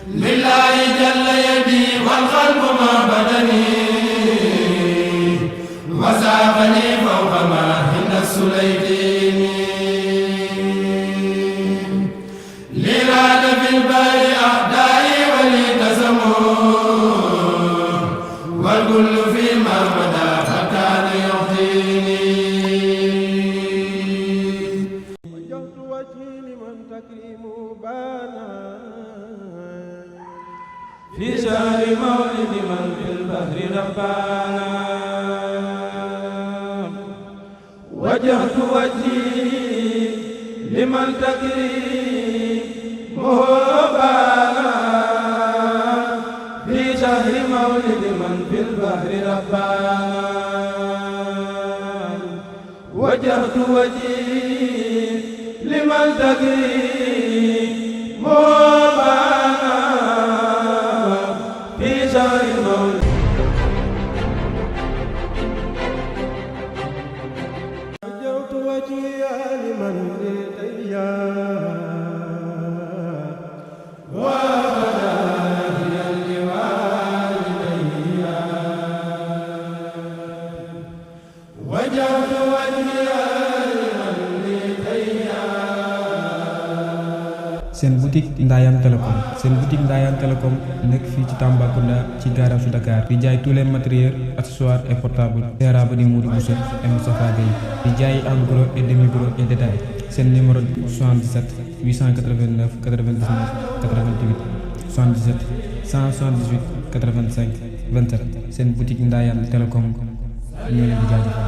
لله جل يدي والقلب ما بدني وسابني فوق ما هند السليتين لراد في البار أعدائي ولي تسموا والكل فيما مدى فكان يعطيني وجهت وجهي لمن تكريم بانا في شهر مولد من في البحر ربانا وجهت وجهي لمن تكريمه بانا في شهر مولد من في البحر ربانا وجهت وجهي لمن تكريمه بانا في شهر مولد وجهت وجهي لمن ارتيا وبداهيا لوالدي وجهت وجهي لمن ارتيا seen boutique Ndayane Télécom nekk fii ci Tambacounda ci garage Dakar di jaay tous les matériels accessoires et portables Serra ba di Modou Bousso et Moustapha Gueye di jaay en gros et demi gros et détail seen numéro 77 889 99 88 77 178 85 27 seen boutique Ndayane Télécom ñu leen di jaajëfal.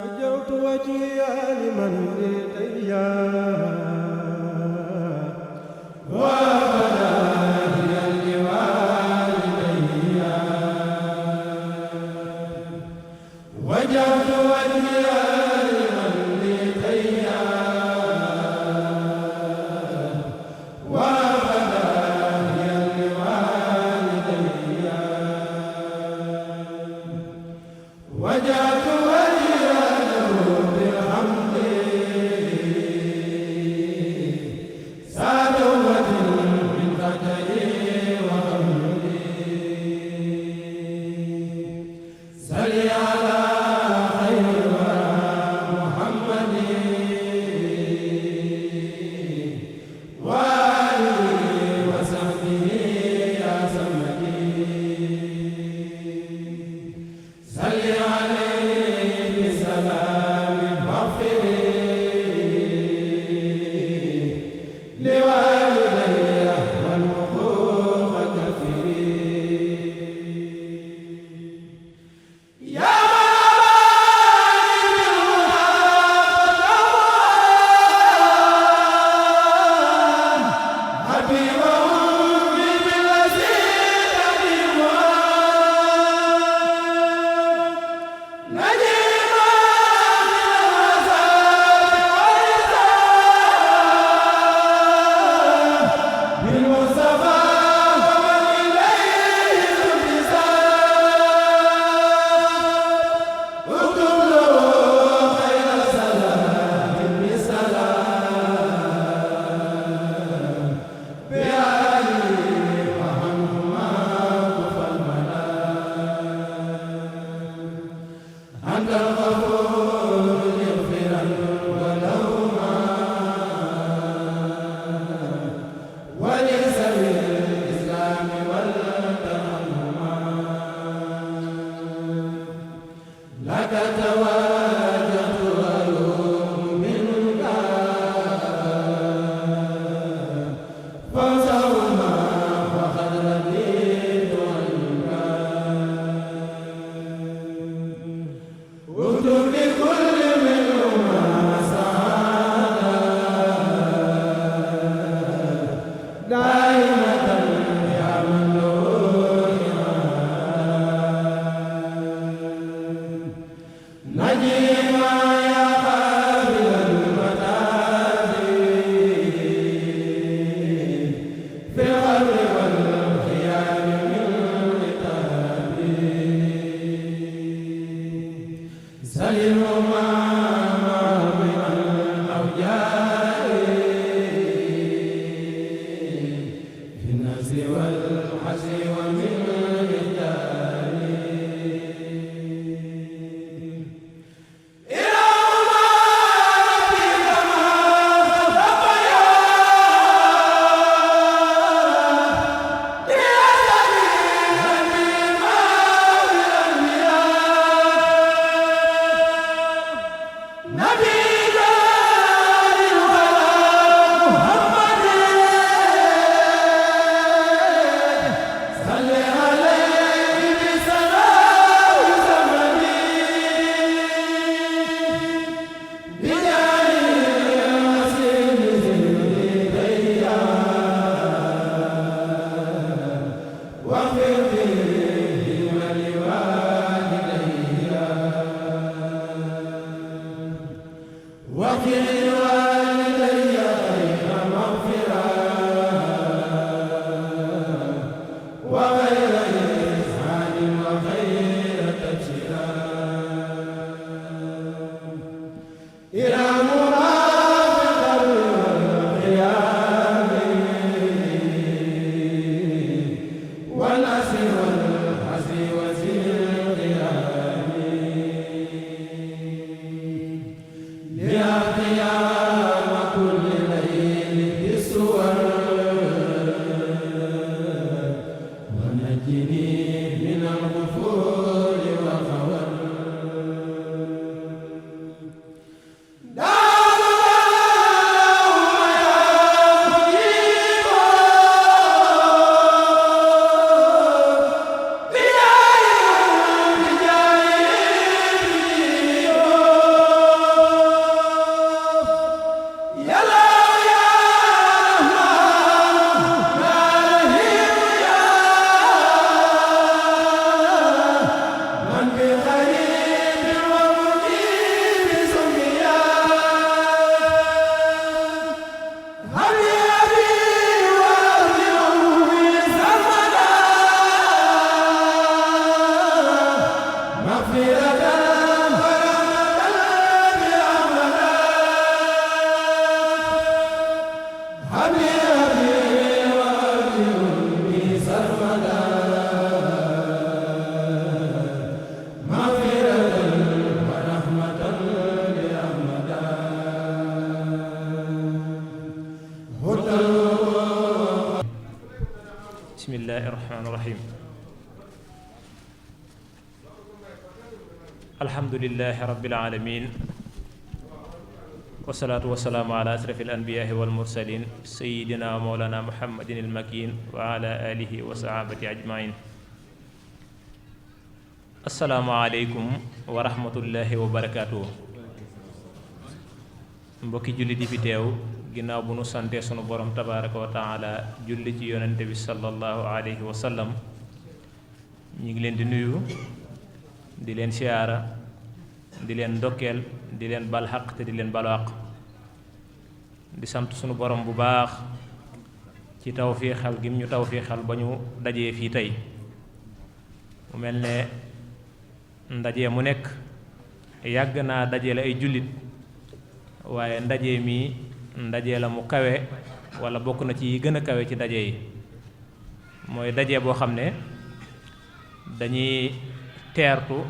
وجهت وجهي لمن ارتيا وبداهيا لوالدي وجهت وجهي لمن ارتيا وبداهيا لوالدي وجهت bismillahi irrahmani irrahim alhamdulilahi rabbil alamin wasalaatu wasalaamu ala asrafi alanbiyaai walmursalin sayidina wa mawlana muhammadin almakin wa ala alihi wa sahabati ajmain assalaamu aleykum wa rahmatullahi wa barakatuhu mbokki julli di fi teew ginnaaw bu nu sante sunu borom tabaraka wa taala julli ci yonente bi sallallahu alayhi wa sallam ñu ngi leen di nuyu di leen siyaara di leen ndokkeel di leen bal xaq te di leen balu xaq di sant sunu borom bu baax ci tawfiixal gim ñu tawfiixal ba ñu dajee fii tey mu mel ne ndaje mu nekk yàgg naa dajee la ay jullit waaye ndaje mi ndaje la mu kawe wala bokk na ci yi gën a kawe ci ndaje yi mooy ndaje boo xam ne dañuy teertu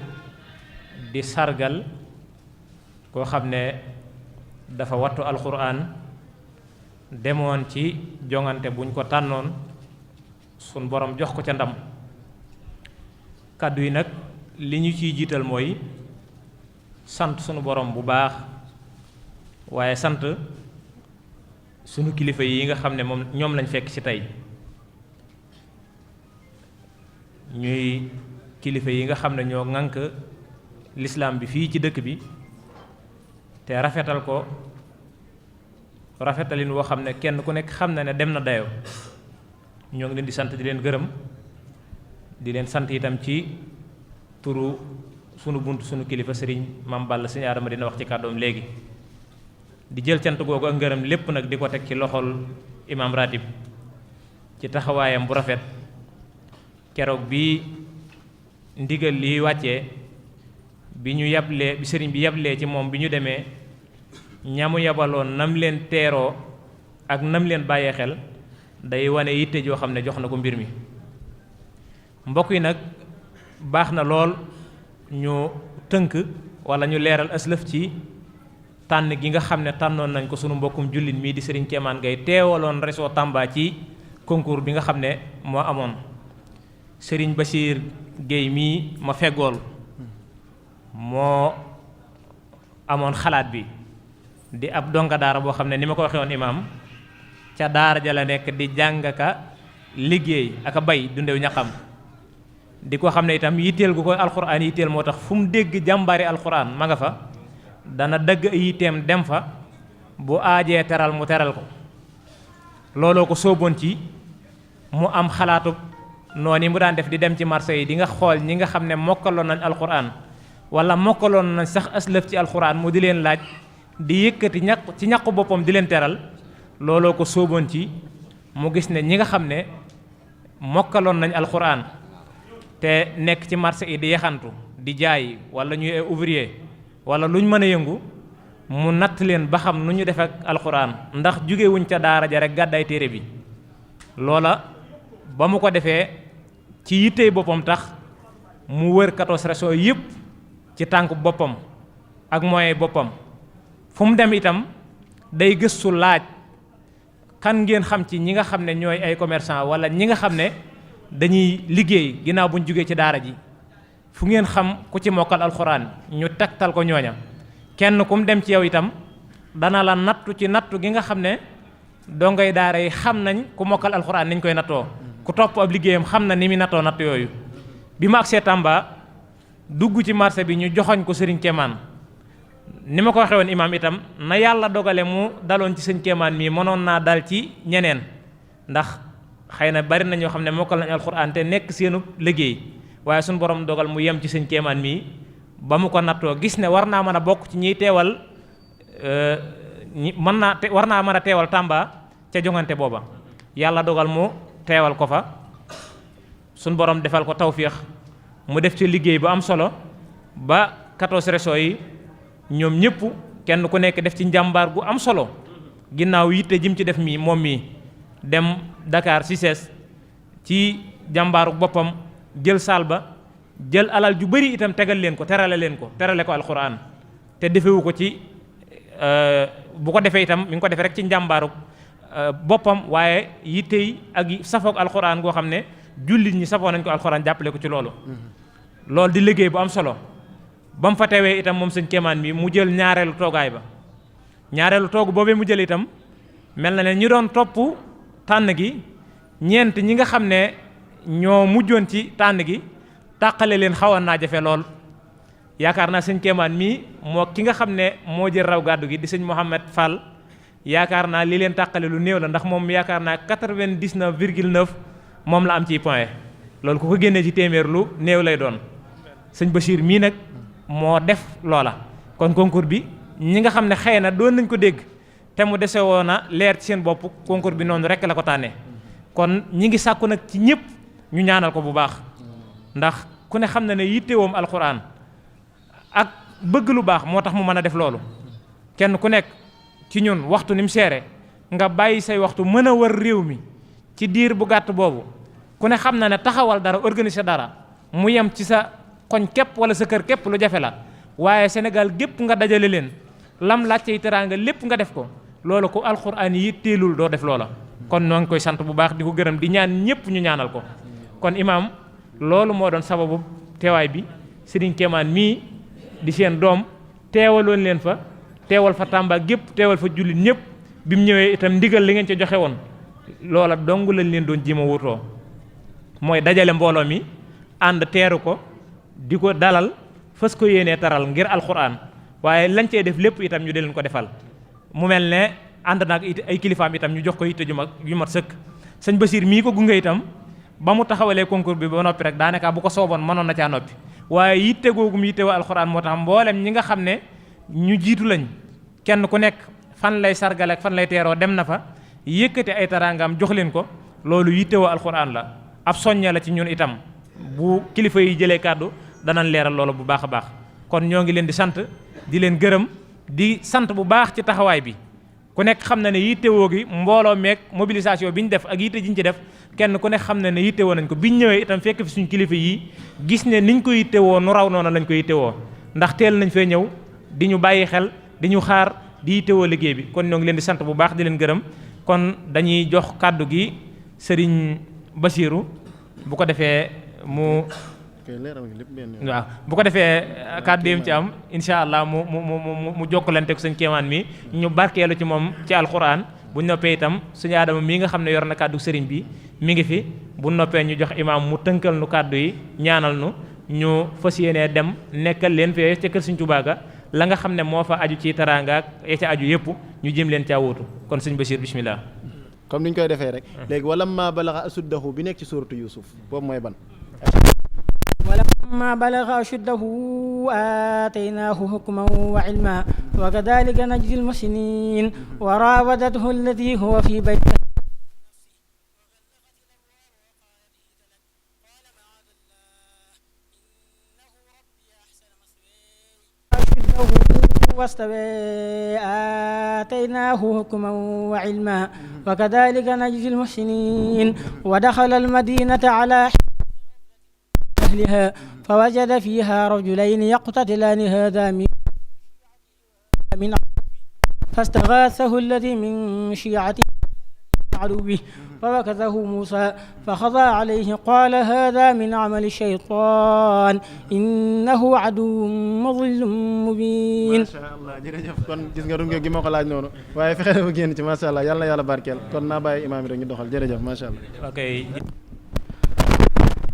di sargal koo xam ne dafa wattu alxuraan demoon ci joŋante buñ ko tànnoon sun borom jox ko ca ndam kàddu yi nag li ñu ciy jiital mooy sant sunu borom bu baax waaye sant sunu kilifa yi nga xam ne ñoom lañ fekk ci tey ñuy kilifa yi nga xam ne ñoo ŋànk lislaam bi fii ci dëkk bi te rafetal ko rafetalin woo xam ne kenn ku nekk xam na ne dem na dayoo ñoo ngi leen di sant di leen gërëm di leen sant itam ci turu sunu bunt sunu kilifa sëriñ Mame Balla sëriñ Adama dina wax ci kàddoom léegi di jël cant googu ak ngërëm lépp nag di ko teg ci loxol imam ratib ci taxawaayam bu rafet keroog bi ndigal li wàccee bi ñu yablee bi sëriñ bi yablee ci moom bi ñu demee ñamu yabaloon nam leen teeroo ak nam leen bàyyee xel day wane yitte joo xam ne jox na ko mbir mi mbokk yi nag baax na lool ñu tënk wala ñu leeral aslëf ci tànn gi nga xam ne tànnoon nañ ko sunu mbokkum jullit mii di Serigne Kémane Gaye teewaloon réseau Tamba ci concours bi nga xam ne moo amoon Serigne Bassir Gueye mii ma feggool moo amoon xalaat bi di ab donga daara boo xam ne ni ma ko waxee woon imaam ca daara ja la nekk di jàng ka liggéey ak a bay dundew ñaqam di ko xam ne itam yitteel gu koy alxuraan yitteel moo tax fu mu dégg jàmbaari alxuraan ma nga fa dana dëgg ay yitteem dem fa bu aajee teral mu teral ko looloo ko sóoboon ci mu am xalaatu noonu mu daan def di dem ci marché yi di nga xool ñi nga xam ne mokkaloon nañ alxuraan wala mokkaloon nañ sax aslëf ci alxuraan mu di leen laaj di yëkkati ci ñaqu boppam di leen teral looloo ko sóoboon ci mu gis ne ñi nga xam ne mokkaloon nañ alxuraan te nekk ci marché yi di yaxantu di jaay wala ñuy ouvrier wala lu ñu mën a yëngu mu natt leen ba xam nu ñu def ak alxuraan ndax jugewuñ ca daara ja rek gàddaay téere bi loola ba mu ko defee ci yittey boppam tax mu wër 14 régions yëpp ci tànk boppam ak moyen boppam fu mu dem itam day gëstu laaj kan ngeen xam ci ñi nga xam ne ñooy ay commerçant wala ñi nga xam ne dañuy liggéey ginnaaw bu ñu jugee ci daara ji fu ngeen xam ku ci mokkal alxuraan ñu tegtal ko ñooña kenn ku mu dem ci yow itam dana la nattu ci nattu gi nga xam ne dongay daara yi xam nañ ku mokkal alxuraan niñ koy nattoo ku topp ab liggéeyam xam na ni muy nattoo natt yooyu bi ma agsee Tamba dugg ci marché bi ñu joxoñ ko Serigne Kémane ni ma ko waxee woon imaam itam na yàlla dogale mu daloon ci sëñ Kémane mii mënoon naa dal ci ñeneen ndax xëy na bari na ñoo xam ne mokkal nañ alxuraan te nekk seenu liggéey waaye suñu borom dogal mu yem ci sëñ Kémane mii ba mu ko nattoo gis ne war naa mën a bokk ci ñiy teewal war naa mën a teewal Tamba ca jongante booba yàlla dogal mu teewal ko fa suñu borom defal ko tawfiix mu def ci liggéey bu am solo ba 14 régions yi ñoom ñëpp kenn ku nekk def ci njàmbaar gu am solo ginnaaw yitte jim ci def mii moom mii dem Dakar CICES ci jàmbaaru boppam jël saal ba jël alal ju bari itam tegal leen ko terale ko alxuraan te defewu ko ci bu ko defee itam mi ngi ko defee rek ci njàmbaaru boppam waaye yitte yi ak safoog alxuraan goo xam ne jullit ñi safoo nañ ko alxuraan jàppale ko ci loolu loolu di liggéey bu am solo ba mu fa teewee itam moom sëñ Kémane bi mu jël ñaareelu toogaay ba ñaareelu toogu boobee mu jël itam mel na ne ñi doon topp tànn gi ñeent ñi nga xam ne ñoo mujjoon ci tànn gi tàqale leen xawoon naa jafe lool yaakaar naa sëñ Kémane mii moo ki nga xam ne moo jël raw gàddu gi di sëñ Mouhamed Fall yaakaar naa li leen tàqale lu néew la ndax moom yaakaar naa 99,9 moom la am ci point loolu ku ko génnee ci téeméer lu néew lay doon sëñ Bachir mii nag moo def loola kon concours bi ñi nga xam ne xëy na doon nañ ko dégg te mu dese woon a leer ci seen bopp concours bi noonu rek la ko tànnee kon ñi ngi sàkku nag ci ñëpp ñu ñaanal ko bu baax ndax ku ne xam na ne yittewoom alxuraan ak bëgg lu baax moo tax mu mën a def loolu kenn ku nekk ci ñun waxtu ni mu seere nga bàyyi say waxtu mën a wër réew mi ci diir bu gàtt boobu ku ne xam na ne taxawal dara organiser dara mu yem ci sa koñ képp wala sa kër képp lu jafe la waaye Sénégal gépp nga dajale leen lam laajte yi teraanga lépp nga def ko loolu ko alxuraan yi teelul doo def loola kon noo ngi koy sant bu baax di ko gërëm di ñaan ñëpp ñu ñaanal ko kon imaam loolu moo doon sababu teewaay bi Serigne Kémane mii di seen doom teewaloon leen fa teewal fa Tamba gépp teewal fa jullit ñëpp bi mu ñëwee itam ndigal li ngeen ci joxe woon loola dong lañ leen doon jéem a wutoo mooy dajale mbooloo mi ànd teeru ko di ko dalal fas ko yéenee taral ngir alxuraan waaye lañ cee def lépp itam ñu di leen ko defal mu mel ne ànd naag ay kilifaam itam ñu jox ko yitte ju mat sëkk sëñ Basiir mii ko gunge itam ba mu taxawalee concours bi ba noppi rek daanaka bu ko sooboon mënoon na caa noppi waaye yitte googu mu yitte wa alxuraan moo tax mboolem ñi nga xam ne ñu jiitu lañ kenn ku nekk fan lay sargale ak fan lay teeroo dem na fa yëkkati ay taraangam jox leen ko loolu yitte wa alxuraan la ab soñña la ci ñun itam bu kilifa yi jëlee kàddu danañ leeral loolu bu baax a baax kon ñoo ngi leen di sant di leen gërëm di sant bu baax ci taxawaay bi ku nekk xam na ne yittewoo gi mbooloo meeg mobilisation bi ñu def ak yitte ji ñu ci def kenn ku nekk xam na ne yittewoo nañ ko biñ ñëwee itam fekk fi suñu kilifa yi gis ne niñ ko yittewoo nu raw noonu lañ ko yittewoo ndax teel nañ fee ñëw di ñu bàyyi xel di ñu xaar di yittewoo liggéey bi kon ñoo ngi leen di sant bu baax di leen gërëm kon dañuy jox kàddu gi sëriñ Basiiru bu ko defee mu waaw bu ko defee kàddu yim ci am incha allah mu jokkalante ko sëñ Kéemaan mi ñu barkeelu ci moom ci alxuraan bu noppee itam suñu aadama mii nga xam ne yor na kàddu sëriñ bi mi ngi fi bu noppee ñu jox imaam mu tënkal nu kàddu yi ñaanal nu ñu fas yéenee dem nekkal leen fee ca kër Sëñ Tuubaa ga la nga xam ne moo fa aju ci teraanga ak ya ca aju yëpp ñu jëm leen caa wóotu kon sëñ Basiir bismillah comme ni ñu koy defee rek léegi wala ma balaxa asuddahu bi nekk ci suuratu Yuusuf boobu mooy ban ولما بلغ أشده آتيناه حكما وعلما وكذلك نجزي المحسنين وراودته التي هو في بيته واستوى آتيناه حكما وعلما وكذلك نجزي المحسنين ودخل المدينة على أهلها فوجد فيها رجلين يقتتلان هذا من فاستغاثه الذي من شيعته عدوه فوكزه موسى فخضع عليه قال هذا من عمل الشيطان إنه عدو مضل مبين ما شاء الله jërëjëf kon gis nga runge gi ma ko laaj noonu waaye fexe na ba génn ci ma sha Allah yàlla na yàlla barkeel kon naa bàyyi imaam yi rek ñu doxal jërëjëf ma sha Allah okay.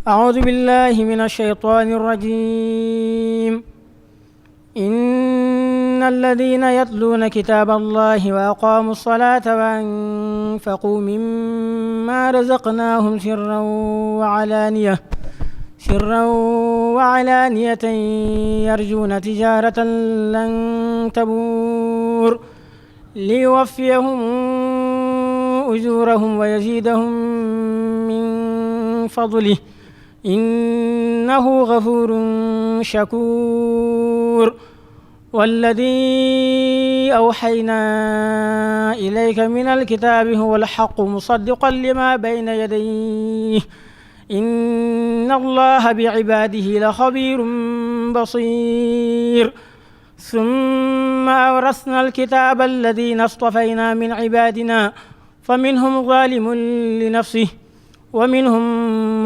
أعوذ بالله من الشيطان الرجيم إن الذين يتلون كتاب الله وأقاموا الصلاة وأنفقوا مما رزقناهم سرا وعلانية يرجون تجارة لن تبور ليوفيهم أجورهم ويزيدهم من فضله إنه غفور شكور والذي أوحينا إليك من الكتاب هو الحق مصدقا لما بين يديه إن الله بعباده لخبير بصير ثم أورثنا الكتاب الذين اصطفينا من عبادنا فمنهم ظالم لنفسه ومنهم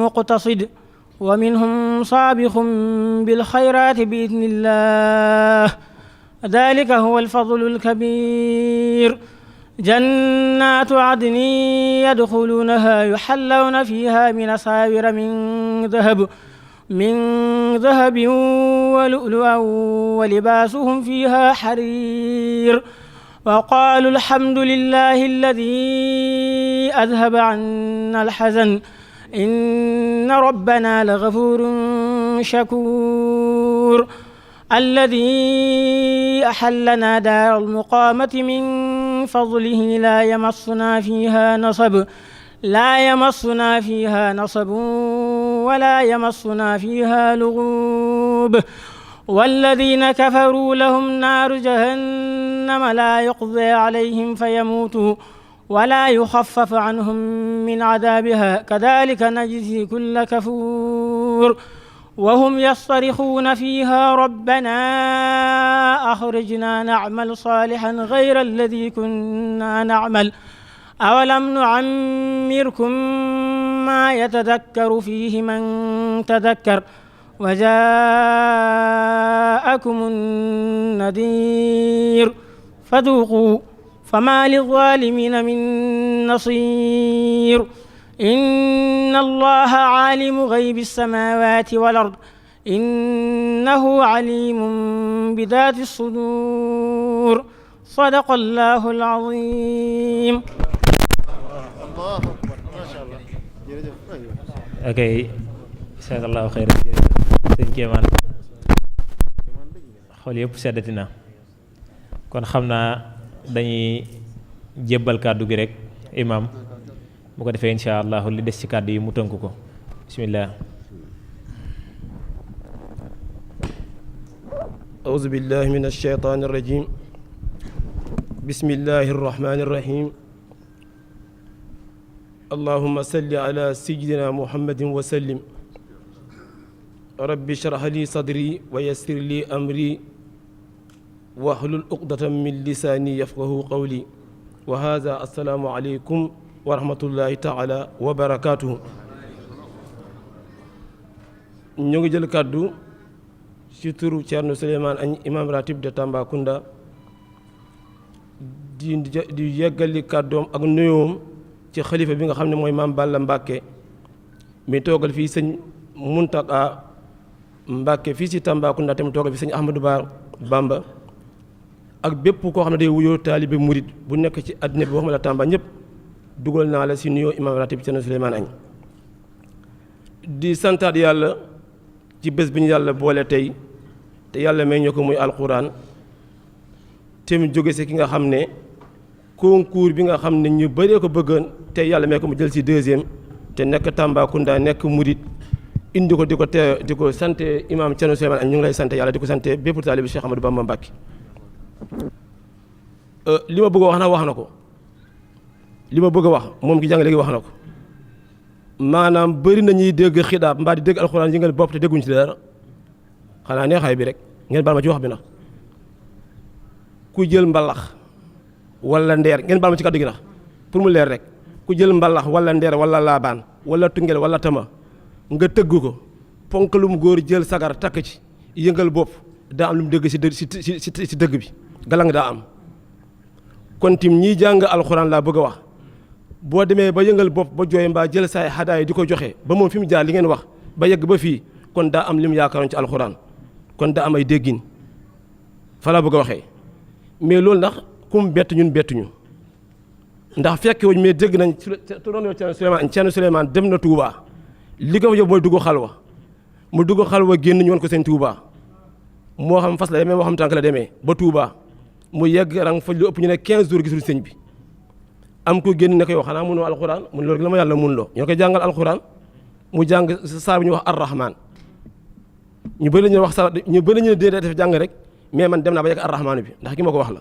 مقتصد ومنهم سابق بالخيرات بإذن الله ذلك هو الفضل الكبير جنات عدن يدخلونها يحلون فيها من أساور من ذهب ولؤلؤا ولباسهم فيها حرير وقالوا الحمد لله الذي أذهب عنا الحزن إن ربنا لغفور شكور الذي أحلنا دار المقامة من فضله لا يمسنا فيها نصب ولا يمسنا فيها لغوب والذين كفروا لهم نار جهنم لا يقضى عليهم فيموتوا ولا يخفف عنهم من عذابها كذلك نجزي كل كفور وهم يصطرخون فيها ربنا أخرجنا نعمل صالحا غير الذي كنا نعمل أولم نعمركم ما يتذكر فيه من تذكر وجاءكم جاءكم النذير فذوقوا فما للظالمين من نصير إن الله عالم غيب السماوات والأرض إنه عليم بذات الصدور صدق الله العظيم. الله akbar macha allah jërëjëf. ok jazakallahu xayran sëñ Kéemaan xool yëpp seddati na kon xam naa dañuy jébbal kàddu gi rek imam bu ko defee insha allahu li des ci kàddu yi mu tënk ko bismillah. أعوذ بالله من الشيطان الرجيم بسم الله الرحمن الرحيم اللهم صل على سيدنا محمد وسلم رب اشرح لي صدري ويسر لي أمري واحلل عقدة من لساني يفقه قولي وهذا السلام عليكم ورحمة الله تعالى وبركاته. ñu ngi jël kàddu ci turu Thierno Souleymane Agne imam ratib de Tambacounda di yeggali kàddoom ak nuyoom ci xalifa bi nga xam ne mooy maam Balla Mbàkke mi toogal fii sëñ Muntaka Mbàkke fii ci Tambacounda tamit toogal fi sëñ Ahmadou Bamba ak bépp koo xam ne day wuyoo taalibe murid bu nekk ci àddina bi waxuma la Tamba ñëpp dugal naa la si nuyoo imam ratib Thierno Souleymane Agne di santaat yàlla ci bés bi ñu yàlla boole tey te yàlla may ñu ko muy alquran te mu jóge si ki nga xam ne concours bi nga xam ne ñu bëree ko bëggoon te yàlla may ko mu jël si deuxième te nekk Tambacounda nekk murid indi ko di ko sante imam Thierno Souleymane Agne ñu ngi lay sante yàlla di ko sante bépp taalibe Cheikh Ahmadou Bamba Mbàkke li ma bëgg a wax na wax na ko li ma bëgg a wax moom ki jàng léegi wax na ko maanaam bëri nañuy dégg xidaab mbaa di dégg alxuraan yëngal bopp te dégguñu ci dara xanaa neexaay bi rek ngeen baal ma ci wax bi ndax ku jël mbalax wala ndeer ngeen baal ma ci kàddu gi ndax pour mu leer rek ku jël mbalax wala ndeer wala laabaan wala tungel wala tama nga tëgg ko ponk lu mu góor jël sagar takk ci yëngal bopp daa am lu mu dégg si dëgg bi galang daa am kon tim ñiy jàng alxuraan laa bëgg a wax boo demee ba yëngal bopp ba jooy mbaa jël saay xadaay di ko joxe ba moom fi mu jaar li ngeen wax ba yegg ba fii kon daa am li mu yaakaaroon ci alxuraan kon daa am ay déggin fa laa bëgg a waxee mais loolu ndax kum bett ñun bettuñu ndax fekke wuñ mais dégg nañ turoon Thierno Souleymane dem na Touba li ko fa yóbbu mooy dugg xalwa mu dugg xalwa génn ñu woon ko seen Touba moo xam fas la demee moo xam tànk la demee ba Touba mu yegg rang fa lu ëpp ñu ne 15 jours gisul sëñ bi am ko génn ne ko yow xanaa mënoo alxuraan mun loolu la ma yàlla mun loo ñoo koy jàngal alxuraan mu jàng saar bu ñuy wax arrahman ñu bëri la ñuy wax ñu bëri la ñuy dee def jàng rek mais man dem naa ba yegg arrahmaanu bi ndax ki ma ko wax la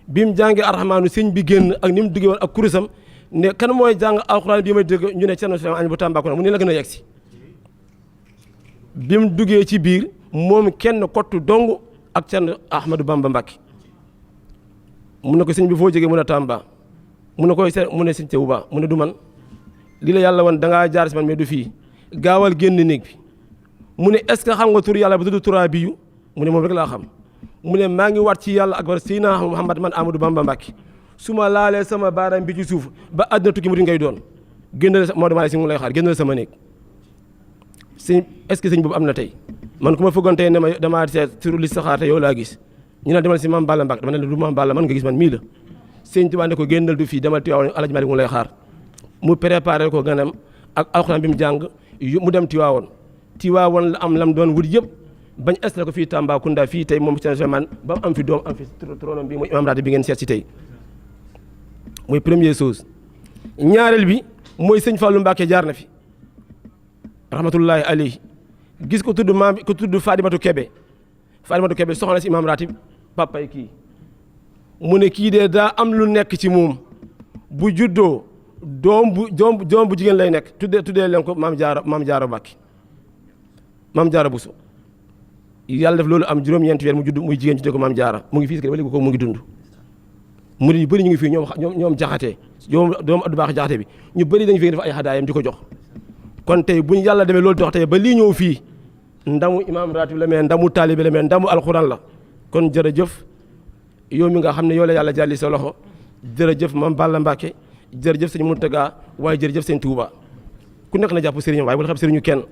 bi mu jàngee arrahmaanu sëñ bi génn ak ni mu duggee woon ak kurusam ne kan mooy jàng alxuraan bi may dégg ñu ne Thierno Souleymane Agne bu Tambacounda mu ne la gën a yegg si bi mu duggee ci biir moom kenn kottu dong ak Thierno Ahmadou Bamba Mbàkke mun na ko sëñ bi foo jógee mun a Tamba mun na koy seet mu ne sëñ Touba mu ne du man lii la yàlla woon da ngaa jaar si man mais du fii gaawal génn néeg bi mu ne est-ce que xam nga tur yàlla ba tudd Turaabiyu mu ne moom rek laa xam mu ne maa ngi waat ci yàlla akbar Seydina Muhammad man Amadou Bamba Mbàkke su ma laalee sama baaraam bi ci suuf ba àddina tukki mu di ngay doon génnal moo dama si mu lay xaar génnal sama néeg sëñ est-ce que sëñ boobu am na tey man ku ma fëggoon tey ne ma damaa seet sur li saxaar te yow laa gis ñu ne demal si Maam Balla Mbàkke dama ne du Maam Balla man nga gis man mii la sëñ Tuubaa ne ko génnal du fii demal Tiwaawan Alaaji Maalik mu lay xaar mu préparé ko ganam ak alxuraan bi mu jàng mu dem Tiwaawan la am lam doon wut yëpp bañ installé ko fii Tambacounda fii tey moom Thierno Souleymane ba mu am fi doom am fi tronom bi muy imam raatib bi ngeen seet si tey muy première chose ñaareel bi mooy sëñ Fallou Mbacke jaar na fi rahmatullahi alayhi gis ko tudd maam ko tudd Fadimatu Kebe soxna si imam raatib papay kii mu ne kii de daa am lu nekk ci moom bu juddoo doom bu jigéen lay nekk tuddee leen ko maam Jaara Mbàkke maam Jaara Buso yàlla def loolu am juróom-ñeenti weer mu judd muy jigéen tuddee ko maam Jaara mu ngi fii si ba léegi ko mu ngi dund mu ne ñu bëri ñu ngi fii ñoom jaxatee doomu Abdou Baax jaxate bi ñu bëri dañu fi def ay xadaayam di ko jox kon tey buñ yàlla demee loolu dox tey ba lii ñëw fii ndamu imaam ratib la mais ndamu taalibe la mais ndamu alxuraan la kon jërëjëf yow mi nga xam ne yow la yàlla jàlli sa loxo jërëjëf Mame Balla Mbacke jërëjëf sëñ Mountaga waaye jërëjëf sëñ Touba ku nekk na jàpp sëriñam waaye bul xeeb sëriñu kenn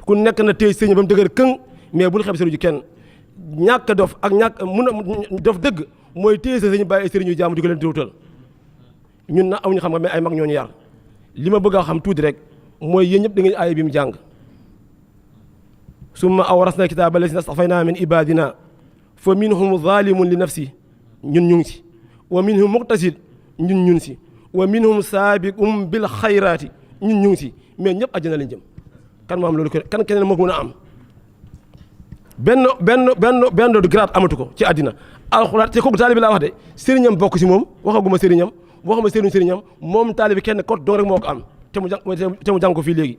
ku nekk na téye sëriñ ba mu dëgër këng mais bul xeeb sëriñu kenn ñàkk dof ak ñàkk mun a dof dëgg mooy téye sa sëriñ bàyyi sëriñu jaamu di ko leen tuutal ñun na amuñu xam nga mais ay mag ñooñu yar li ma bëgg a xam tuuti rek mooy yéen ñëpp da ngeen aaya bi mu jàng summa awrasna kitaaba lazina stafayna min ibadina fa minhum zalimun li nafsi ñun ñu ngi si wa minhum muqtasid ñun ñu ngi si wa minhum saabiqum bil xayraati ñun ñu ngi si mais ñëpp àjjana lañ jëm kan moo am loolu kan keneen moo ko mën a am benn grade amatu ko ci àddina alxuraan te kooku taalibi laa wax de sëriñam bokk si moom waxaguma sëriñam waxuma sëriñam moom taalibi kenn kot dong rek moo ko am te mu jàng ko fii léegi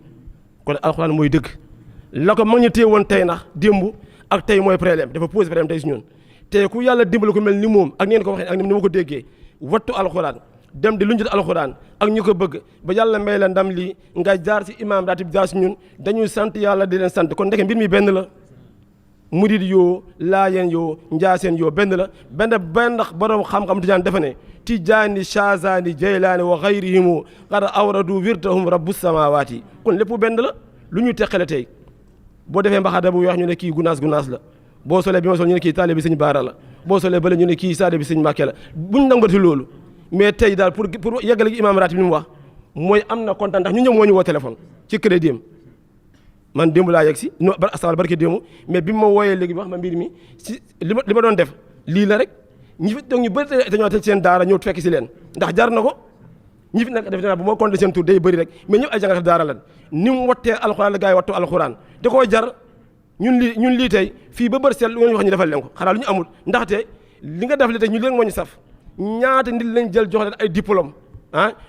kon alxuraan mooy dëgg la ko mag ñu téye woon tey ndax démb ak tey mooy problème dafa posé problème tey si ñun te ku yàlla dimbali ko mel ni moom ak ngeen ko waxee ak ni ma ko déggee wattu alxuraan dem di lu njët alxuraan ak ñu ko bëgg ba yàlla may la ndam lii nga jaar si imaam ratib jaar si ñun dañuy sant yàlla di leen sant kon ndeke mbir mi benn la murid yoo laayeen yoo njaaseen yoo benn la benn ndax borom xam-xam tijaan dafa ne tijaani chazani jaylaani wa xayrihimu qad awradu wirdahum rabbu samawaati kon lépp benn la lu ñuy teqale tey boo defee mbaxada bu weex ñu ne kii gunaas la boo solee bi ma sol ñu ne kii taalibe bi sëñ baara la boo solee bële ñu ne kii saade bi sëñ mbàkke la buñ nangati loolu mais tey daal pour yeggale gi imaam ratib bi mu wax mooy am na kontaan ndax ñu ñëw moo ñu woo téléphone ci crédit am man démb laa yegg si no astafal barke démb mais bi ma wooyee léegi wax ma mbir mi si li ma doon def lii la rek ñi fi toog ñu bëri dañoo tëj seen daara ñëw fekk si leen ndax jar na ko ñi fi nekk def naa bu ma compté seen tur day bëri rek mais ñëpp ay jàngat daara lan ni mu wattee alxuraan la gars yi wattu alxuraan da koo jar ñun lii tey fii ba bër seet lu ngeen wax ñu defal leen ko xanaa lu ñu amul ndaxte li nga def li tey ñu leen moo ñu saf ñaata nit lañ jël jox leen ay diplôme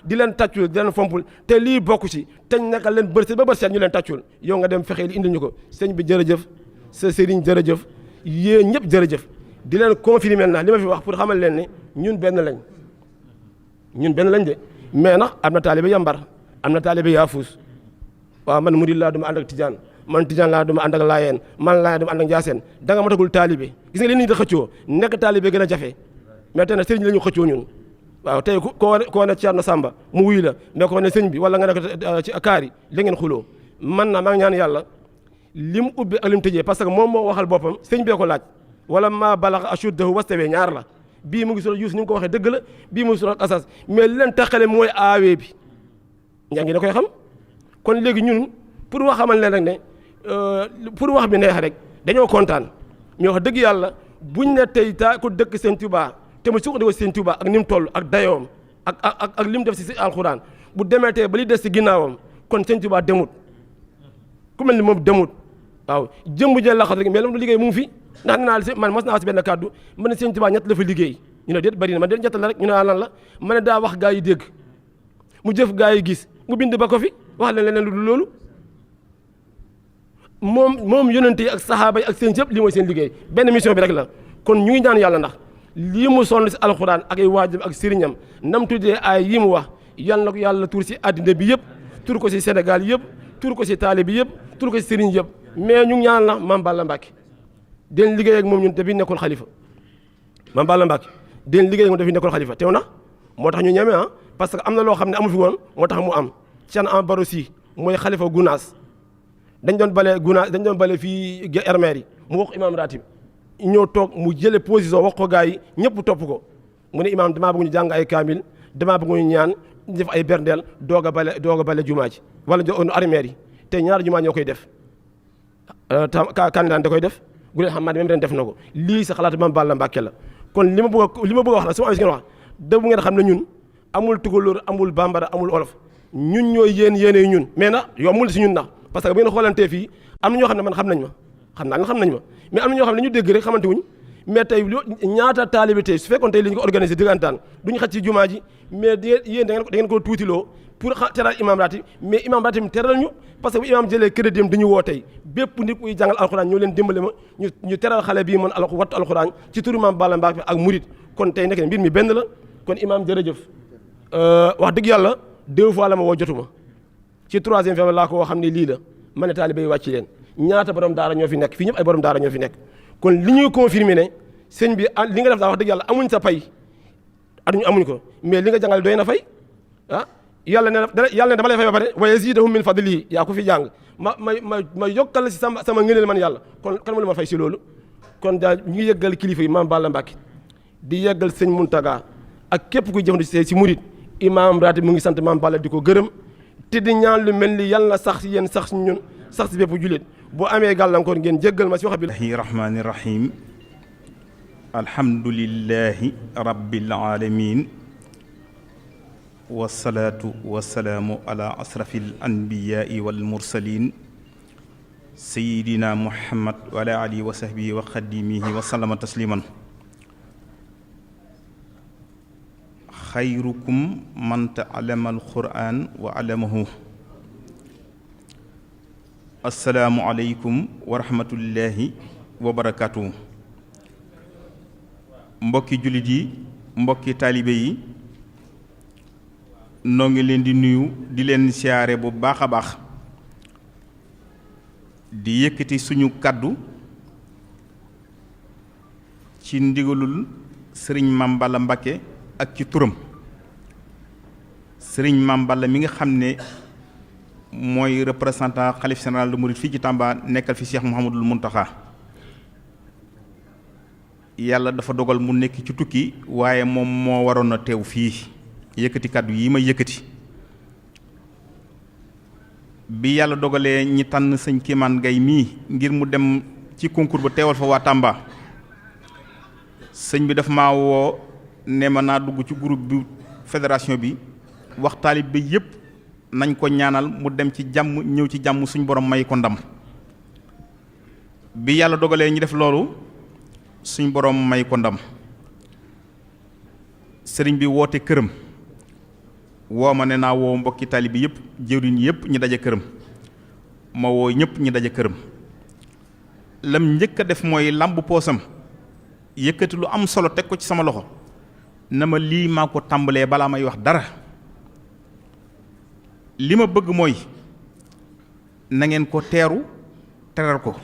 di leen tàccul di leen fompul te lii bokk ci te nekkal leen bër seet ba bër seet ñu leen tàccul yow nga dem fexe li indil ñu ko sëñ bi jërëjëf sa sëriñ jërëjëf yéen ñëpp jërëjëf di leen confirmer na li ma fi wax pour xamal leen ne ñun benn lañ de mais nag am na taalibe yambar am na taalibe yaafuus waaw man murid laa duma ànd ak tijaan man tijaan laa duma ànd ak laayeen man laayeen duma ànd ak njaaseen da nga matagul taalibe gis nga li nit di xëccoo nekk taalibe gën a jafe mais tey nag sëriñ la ñu xëccoo ñun waaw tey koo ne Ceerno Samba mu wuy la mais koo ne sëñ bi wala nga ne ko ci kaari la ngeen xuloo man na maa ngi ñaan yàlla li mu ubbi ak li mu tëjee parce que moom moo waxal boppam sëñ bee ko laaj wala maa balax ashuddahu wastawee ñaar la bii mu ngi surat Yuusuf ni mu ko waxee dëgg la bii mu ngi surat Asas mais li leen taxale mooy aawee bi ñaa ngi da koy xam kon léegi ñun pour wax xamal leen rek ne pour wax bi neex rek dañoo kontaan mais wax dëgg yàlla buñ ne tey ko dëkk Sëñ Tuubaa te mu suqandikoo Sëñ Tuubaa ak ni mu toll ak dayoom ak li mu def si alxuraan bu demee tey ba li des si ginnaawam kon Sëñ Tuubaa demut ku mel ni moom demut waaw jëmbu jël laxat rek mais la mu liggéey mu ngi fi ndax nee naa man mas naa si benn kàddu ma ne Sëñ Tuubaa ñett la fa liggéey ñu ne déet bari na man déet ñett la rek ñu ne lan la ma ne daa wax gaa yi dégg mu jëf gaa yi gis mu bind ba ko fi wax leen leneen lu dul loolu moom yonente yi ak saxaaba yi ak seen yëpp lii mooy seen liggéey benn mission bi rek la kon ñu ngi ñaan yàlla ndax lii mu sonn si alxuraan ak ay waajam ak sëriñam nam tuddee ay yi mu wax yal na ko yàlla tur si àddina bi yëpp tur ko si Sénégal yëpp tur ko si taalibe bi yëpp tur ko si sëriñ yëpp mais ñu ngi ñaan la Mame Balla Mbacke den liggéey ak moom ñun dafi nekkul xalifa Mame Balla Mbacke den liggéey ak moom dafi nekkul xalifa teew na moo tax ñu ñeme parce que am na loo xam ne amu fi woon moo tax mu am Cheikh Am Baro Si mooy xalifa Gunaas dañ doon bale fii armeer yi mu wax imaam ratib ñëw toog mu jële position wax ko gars yi ñëpp topp ko mu ne imaam damaa bëgg ñu jàng ay kaamil damaa bëgg ñu ñaan def ay berndeel doog a bale jumaa ji wala armeer yi te ñaari jumaa ñoo koy def candidat da koy def gu leen xam maa même ren def na ko lii sa xalaat Mame Balla Mbacke la kon li ma bëgg a wax la su ma amee si ngeen wax da bu ngeen xam ne ñun amul tugalóor amul bambara amul olof ñun ñooy yéene ñun mais nag yombul si ñun ndax parce que bu ngeen xoolantee fii am na ñoo xam ne man xam nañ ma mais am na ñoo xam ne ñu dégg rek xamante wuñ mais tey ñaata taalibe tey su fekkoon tey li ñu ko organisé diggantaan duñu xaj ci jumaa ji mais yéen da ngeen ko tuutiloo pour teral imam ratib mais imam ratib teral ñu parce que bu imam jëlee crédit am dañu woo tey bépp nit kuy jàngal alxuraan ñoo leen dimbale ma ñu teral xale bii mën wattu alxuraan ci turu Mame Balla Mbacke ak murit kon tey nekk ne mbir mi benn la kon imam jërëjëf wax dëgg yàlla 2 fois la ma woo jotuma ci 3e fois laa ko woo xam ne lii la ma ne taalibe yi wàcc leen ñaata borom daara ñoo fi nekk fii ñëpp ay borom daara ñoo fi nekk kon li ñuy confirmer ne sëñ bi li nga def daa wax dëgg yàlla amuñ sa pay amuñ ko mais li nga jàngale doy na fay yàlla ne dama lay fay ba pare wa yazidahum min fadlihi yaa ko fi jàng ma yokkal si sama ngëneel man yàlla kon kan ma lu ma fay si loolu kon daal ñu ngi yëggal kilifa yi maam Balla Mbacke di yëggal sëñ Muntaga ak képp kuy jëfandikoo si murit imaam ratib mu ngi sant maam Balla di ko gërëm te di ñaan lu mel ni yàlla na sax si yéen sax si ñun sax si bépp jullit boo amee gàllankoor ngeen jéggal ma si wax bi rahmaani rahim alhamdulillahi rabbil alamin wasalaatu wasalaamu ala asrafil anbiyaai wal mursalin sayidina muhammad wa ala alihi wa sahbihi wa xadimihi wa sallama tasliman xayrukum man ta'allama alquran wa allamahu assalaamu aleykum wa rahmatullahi wa barakatuhu mbokki jullit yi mbokki taalibe yi noo ngi leen di nuyu di leen siyaare bu baax a baax di yëkkati suñu kàddu ci ndigalul sëriñ Mame Balla Mbacké ak ci turam sëriñ Mame Balla mi nga xam ne mooy représentant xalif général de Mouride fii ci Tamba nekkal fi Cheikh Mouhamadoul Mountakha yàlla dafa dogal mu nekk ci tukki waaye moom moo waroon a teew fii yëkkati kàddu yi may yëkkati bi yàlla dogalee ñi tànn sëñ Kéemaan Gay mii ngir mu dem ci concours ba teewal fa waa Tamba sëñ bi dafa maa woo ne ma naa dugg ci groupe bi fédération bi wax taalib bi yépp nañ ko ñaanal mu dem ci jàmm ñëw ci jàmm suñ borom may ko ndam bi yàlla dogalee ñi def loolu suñ borom may ko ndam sëriñ bi woote këram woo ma ne naa woo mbokki taalib bi yëpp jëwriñ yëpp ñi daje këram ma woo ñëpp ñi daje këram lam njëkk a def mooy làmb poosam yëkkati lu am solo teg ko ci sama loxo na ma lii maa ko tàmbalee balaa may wax dara li ma bëgg mooy na ngeen ko teral ko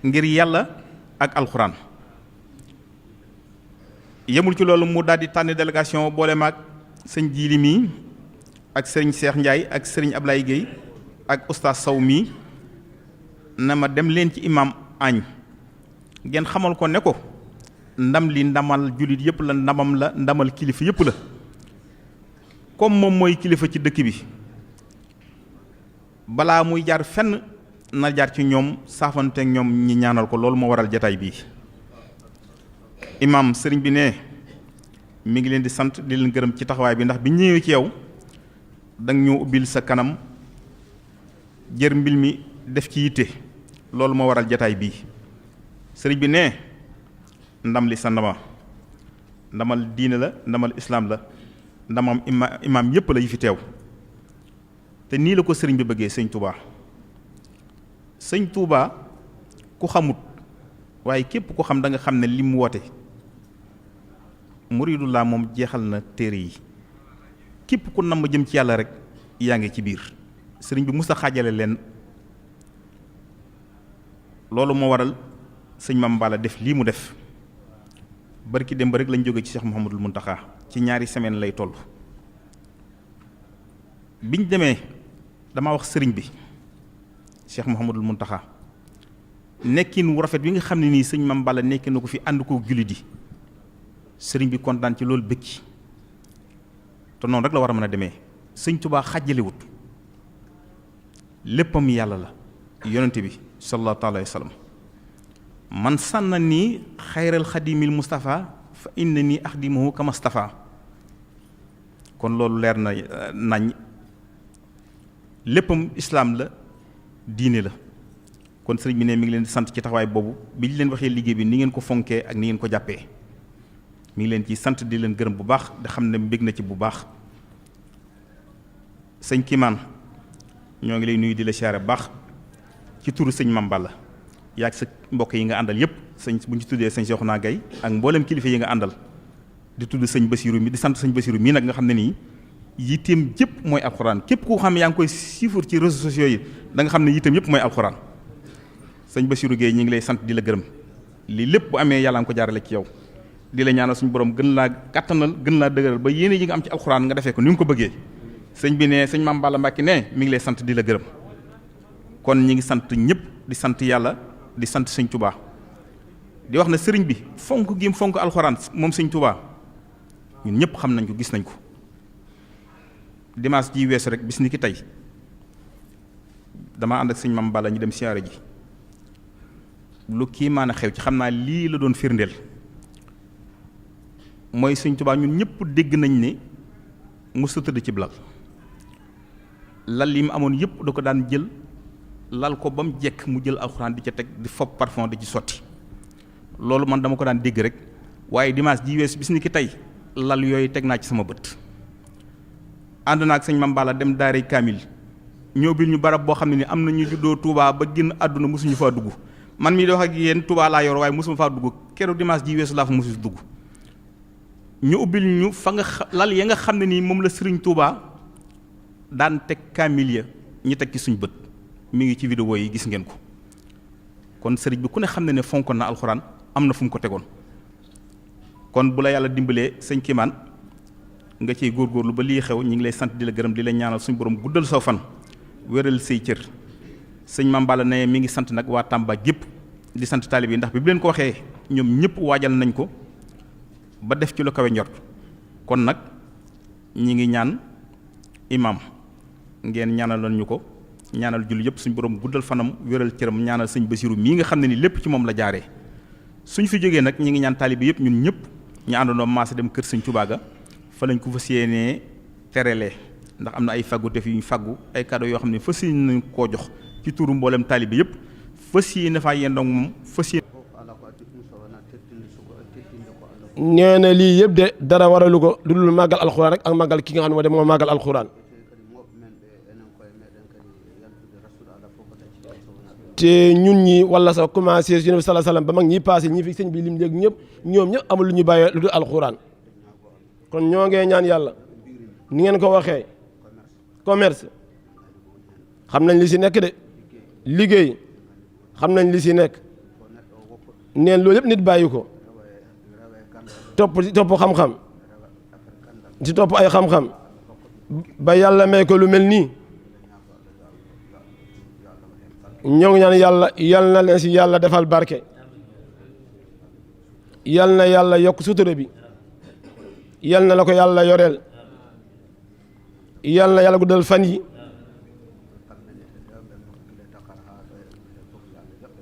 ngir yàlla ak alxuraan yemul ci loolu mu daal di tànn délégation boole maag sëñ Jiili mii ak sëriñ Cheikh Ndiaye ak sëriñ Ablaye Guèye ak oustaz Sow mii na ma dem leen ci imam añ ngeen xamal ko ne ko ndam li ndamal jullit yëpp la ndamam la ndamal kilifa yëpp la comme moom mooy kilifa ci dëkk bi balaa muy jaar fenn na jaar ci ñoom saafanteek ñoom ñi ñaanal ko loolu moo waral jataay bii imam sëriñ bi ne mi ngi leen di sant di leen gërëm ci taxawaay bi ndax bi ñëwee ci yow danga ñoo ubbil sa kanam jër mbil mi def ci yitte loolu moo waral jataay bii sëriñ bi ne ndam li sa ndamal diine la ndamal islaam la ndamam imaam yépp la yi fi teew te nii la ko sëriñ bi bëggee sëñ Touba ku xamut waaye képp ku xam da nga xam ne li mu woote muridullah moom jeexal na téere yi képp ku nam ma jëm ci yàlla rek yaa ngi ci biir sëriñ bi musta xaajale leen loolu moo waral sëñ Mame Balla def lii mu def barki dem ba rek lañ jóge ci Cheikh Mouhamadoul Mountakha ci ñaari semaine lay toll biñ demee dama wax sëriñ bi Cheikh Mouhamadoul Mountakha nekkin wu rafet bi nga xam ne nii sëñ Mame Balla nekki na ko fi ànd ko jullit yi sëriñ bi kontaan ci loolu bëgg te noonu rek la war a mën a demee sëñ Tuubaa xàjjalewut léppam yàlla la yonente bi sallallahu alayhi wa sallam man sànna nii xayral xadimil Mustafa fa inna nii axdimuhu kama Mustafa kon loolu leer na nañ léppam islaam la diine la kon sëriñ bi ne mi ngi leen di sant ci taxawaay boobu bi ñu leen waxee liggéey bi ni ngeen ko fonkee ak ni ngeen ko jàppee mi ngi leen ci sant di leen gërëm bu baax di xam ne mbég na ci bu baax sëñ Kéemaan ñoo ngi lay nuyu di la siyaare bu baax ci turu sëñ Mame Balla yaa sa mbokk yi nga àndal yépp sëñ bu ñu ci tuddee sëñ Cheikhouna Gaye ak mboolem kilifa yi nga àndal di tudd sëñ Basiru mi di sant sëñ Basiru mii nag nga xam ne nii yitteem yëpp mooy alxuraan képp koo xam ne yaa ngi koy siifur ci réseaux sociaux yi da nga xam ne yitteem yëpp mooy alxuraan sëñ Bassirou Gueye ñi ngi lay sant di la gërëm lii lépp bu amee yàlla nga ko jaarale ci yow di la ñaanal suñu borom gën laa kattanal gën laa dëgëral ba yéene yi nga am ci alxuraan nga defee ko ni nga ko bëggee sëñ bi ne sëñ Mame Balla Mbacké ne mi ngi lay sant di la gërëm kon ñi ngi sant ñëpp di sant yàlla di sant sëñ Touba di wax na sëriñ bi fonk gi fonk alxuraan moom sëñ Touba ñun ñëpp xam nañ ko gis nañ ko dimanche ji weesu rek bis ni ki tey dama ànd ak sëñ Mame Balla ñu dem siyaare ji lu kii maan a xew ci xam naa lii la doon firndeel mooy sëñ Touba ñun ñëpp dégg nañ ne musta tëdd ci lal yi mu amoon yëpp da ko daan jël lal ko ba mu jekk mu jël alxuraan di ca teg di fopp parfum di ci sotti loolu man dama ko daan dégg rek waaye dimanche ji weesu bis ni ki tey lal yooyu teg naa ci sama bët ànd naa ak sëñ Mame Balla dem daaray kaamil ñëw bil ñu barab boo xam ne ni am na ñu juddoo Touba ba génn àdduna mosuñu faa dugg man mii di wax ak yéen Touba laa yor waaye mosuma faa dugg keroog dimanche ji weesu laa fa mosu dugg ñu ubbil ñu fa nga lal ya nga xam ne nii moom la Sëriñ Touba daan teg kaamil ya ñi teg ci suñu bët mi ngi ci vidéo yi gis ngeen ko kon sëriñ bi ku ne xam ne ne fonkoon na alxuraan am na fu mu ko tegoon kon bu la yàlla dimbalee sëñ Kimaan nga ciy góorgóorlu ba lii xew ñi ngi lay sant di la gërëm di la ñaanal suñu borom guddal soo fan wéral say cër sëñ Mame Balla ne mi ngi sant nag waa Tamba gépp di sant taalib yi ndax bi leen ko waxee ñoom ñëpp waajal nañ ko ba def ci lu kawe njort kon nag ñi ngi ñaan imam ngeen ñaanaloon ñu ko ñaanal julli yëpp suñu borom guddal fanam wéral cëram ñaanal sëñ Bassirou mii nga xam ne ni lépp ci moom la jaaree suñ fi jógee nag ñi ngi ñaan taalib yëpp ñun ñëpp ñu àndandoo maase dem kër sëñ Touba ga fa lañ ko fas yéenee terelee ndax am na ay faggu def yu ñu faggu ay cadeau yoo xam ne fas yéene nañ koo jox ci turu mboolem taalib yëpp fas yéene faa yéen donc moom fas yéene. nee na lii yëpp de dara waralu ko lu dul màggal alxuraan rek ak màggal ki nga xam ne moo màggal alxuraan te ñun ñi wala sax commencé yonent bi sallallahu alayhi wasallam ba mag ñi passé ñi fi sëñ bi lim léegi ñëpp ñoom ñëpp amul lu ñu bàyyee lu dul alxuraan kon ñoo ngee ñaan yàlla ni ngeen ko waxee commerce xam nañ li si nekk de liggéey xam nañ li si nekk neen loolu yëpp nit bàyyi ko topp xam-xam ci topp ay xam-xam ba yàlla may ko lu mel nii ñoo ngi ñaan yàlla yal na leen si yàlla defal barke yal na yàlla yokk sutura bi yal na la ko yàlla yoreel yal na yàlla guddal fan yi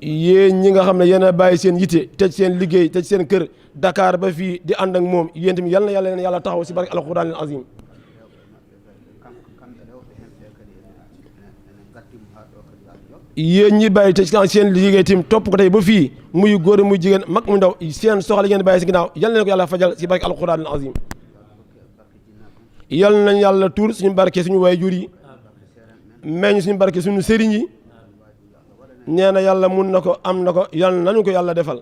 yéen ñi nga xam ne yéen a bàyyi seen yitte tëj seen liggéey tëj seen kër Dakar ba fii di ànd ak moom yéen tamit yal na yàlla leen yàlla taxaw si barke alquran al azim yéen ñi bàyyi tëj seen liggéey tamit topp ko tey ba fii muy góor muy jigéen mag mu ndaw seen soxla ngeen bàyyi si ginnaaw yal na leen ko yàlla fajal si barke alquran al azim yal nañ yàlla tuur suñu barke suñu waajur yi meññ suñu barke suñu sëriñ yi nee na yàlla mun na ko am na ko yal nañu ko yàlla defal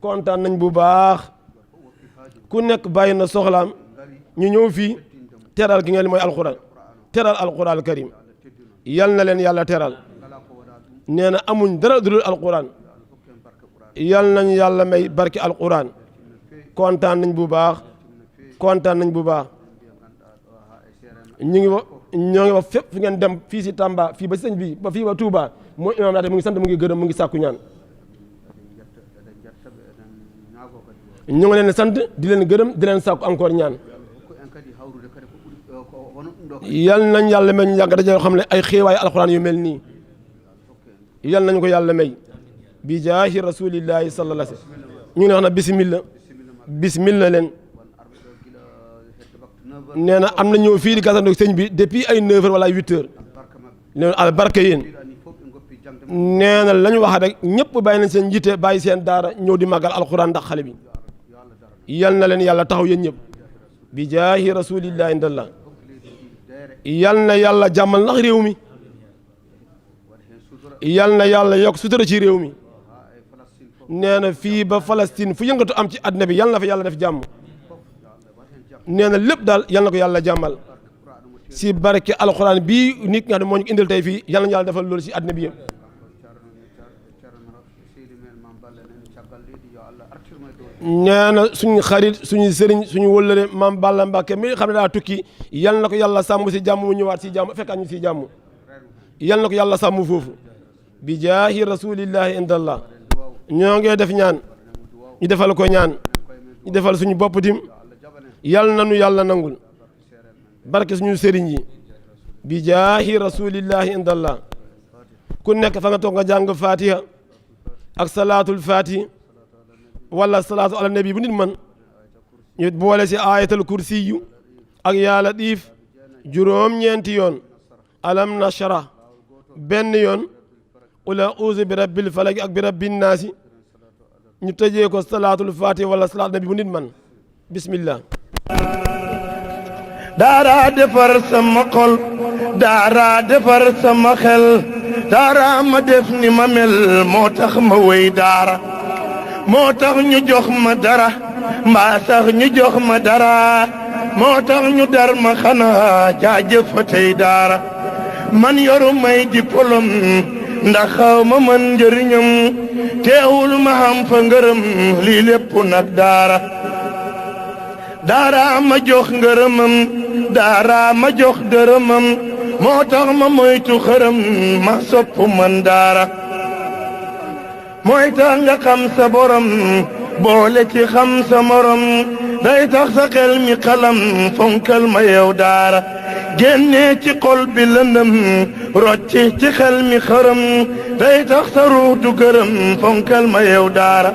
kontaan nañ bu baax ku nekk bàyyi na soxlaam ñu ñëw fii teral gi ngeen mooy alquran teral alquran karim yal na leen yàlla teral nee na amuñ dara dul alquran yal nañ yàlla may barke alquran kontaan nañ bu baax kontaan nañ bu baax ñu ngi wax ñoo ngi wax fépp fi ngeen dem fii si Tamba fii ba sëñ bi ba fii ba Touba mooy imaam laate mu ngi sant mu ngi gërëm mu ngi sàkku ñaan ñu ngi leen sant di leen gërëm di leen sàkku encore ñaan yal nañ yàlla may ñu yàgg daje xam ne ay xéewaayu alxuraan yu mel nii yal nañ ko yàlla may bi jaahi rasulillahi sallallahu alayhi wasallam ñu ngi wax na bismillah bismillah leen nee na am na ñëw fii di gàttandu sëñ bi depuis ay 9 heures wala ay 8 heures nee na albarka yéen nee na la ñu wax rek ñëpp bàyyi nañ seen njiite bàyyi seen daara ñëw di màggal alxuraan ndax xale bi yal na leen yàlla taxaw yéen ñëpp bi jaahi rasulillahi indallah yal na yàlla jàmmal ndax réew mi yal na yàlla yokk sutura ci réew mi nee na fii ba Palestine fu yëngatu am ci àddina bi yal na fa yàlla def jàmm nee na lépp daal yal na ko yàlla jàmmal si barke alxuraan bii nit nga xam ne moo ñu indil tey fii yal na yàlla defal loolu si àddina bi yëpp nee na suñu xarit suñu sëriñ suñu wëllëre maam Balla Mbàkke mi xam ne daa tukki yal na ko yàlla sàmm si jàmm mu ñëwaat si jàmm fekkaat ñu si jàmm yal na ko yàlla sàmm foofu bi jaahi rasulillahi indallah ñoo ngee def ñaan ñu defal ko ñaan ñu defal suñu bopp tim yal na nu yàlla nangul barke suñu sëriñ yi bi jaahi rasulillahi indallah ku nekk fa nga toog nga jàng fatiha ak salaatul fatiha wala salaatu ala nabi bu nit man ñu boole si ayatul kursi yu ak yaa latiif juróom-ñeenti yoon alam nashra benn yoon qul a'uuzu bi rabbil falaq ak bi rabbin naasi ñu tëjee ko salaatul fatiha wala salaatu nabi bu nit man bismillah. daara defar sama xol daara defar sama xel daara ma def ni ma mel moo tax ma wéy daara moo tax ñu jox ma dara mbaa sax ñu jox ma dara moo tax ñu dar ma xanaa jaajëf fa tey daara man yoru may diplôme ndax xaw ma man njëriñam teewul ma xam fa ngërëm lii lépp nag daara daara ma jox ngërëmam daara ma jox dërëmam moo tax ma moytu xërëm ma sopp man daara mooy tax nga xam sa borom boole ci xam sa morom day tax sa xel mi xalam fonkal ma yow daara génnee ci xol bi lëndëm rocci ci xel mi xërëm day tax sa ruux du gërëm fonkal ma yow daara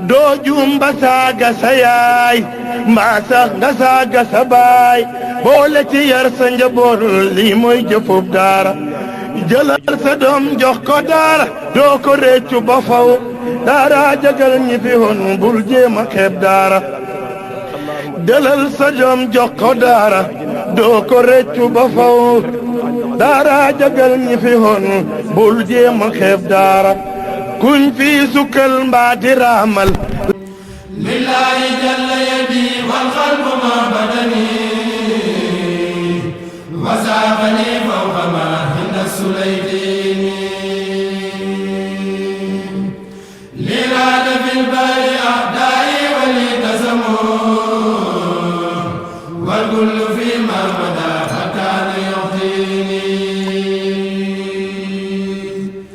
doo juum ba saaga sa yaay mbaa sax nga saaga sa baay boole ci yar sa njaboot lii mooy jëfub daara jëlal sa doom jox ko daara doo ko réccu ba faw daara jagal ñi fi woon bul jéema xeeb daara jëlal sa doom jox ko daara doo ko réccu ba faw daara jagal ñi fi woon bul jéema xeeb daara kuñ fi sukkal mbaa di raamal lillahi jalla yadi wal qalbu ma badani wa saafani